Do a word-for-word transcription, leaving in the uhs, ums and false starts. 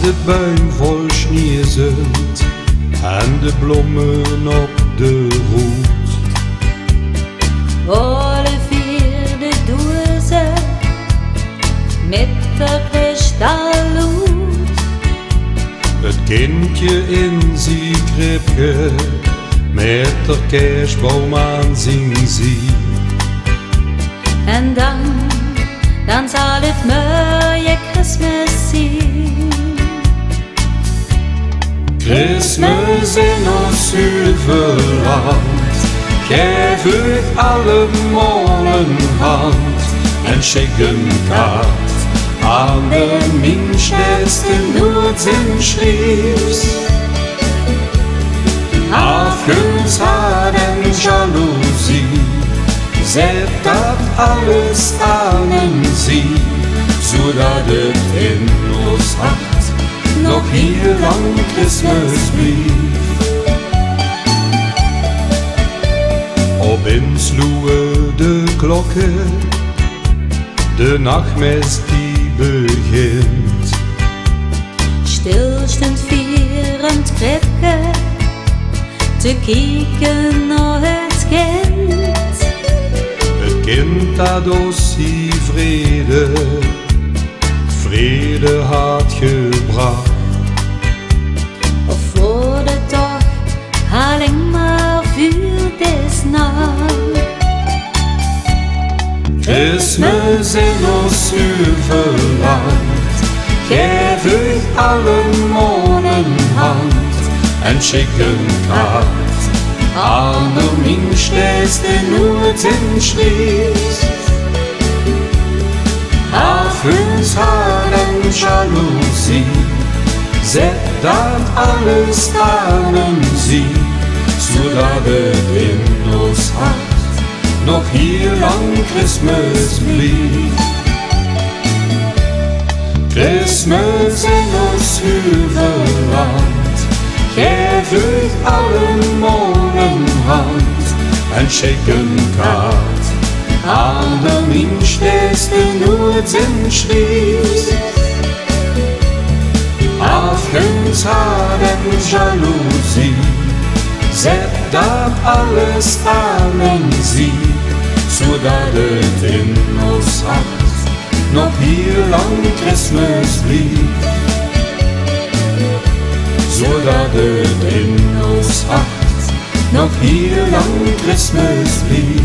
De buim vol snieë zunt en de blomme op de hoed. Alle vier de doeze mit de kristalloet. Het kindje in zie kribke met de kersboom aan zien zie. En dan, dan zal het mooie Christmas zien. Christmas in ons huurverland, geef uch allemaal een hand en schik een kaart aan de minsch des de noord in schriefs. Afgunst, haat en jaloezie, zet dat alles aan een zie, zodat het in ons hart nog heel lang Christmas blieft. Op insloeë de klokke, de nachtmis die begint. Stil stund vier aan het kribke te kieken naar het kind. Het kind dat ons zie vrede, vrede had gebracht. Of wordt het toch alleen maar vuur des nacht? Christmas in ons huurverland, geef uch allemaal een hand en schik een kaart aan de minsch des de noord in schriefs. Afgunst, haat en jaloezie, zet dat alles aan een zie, zodat het in ons hart nog heel lang Christmas blieft. Christmas in ons huurverland, geef uch allemaal een hand en schik een kaart aan de minsch des de noord in schriefs. Afgunst, haat en jaloezie, zet dat alles aan een zie, zodat het in ons hart nog heel lang Christmas blieft. Zodat het in ons hart nog heel lang Christmas blieft.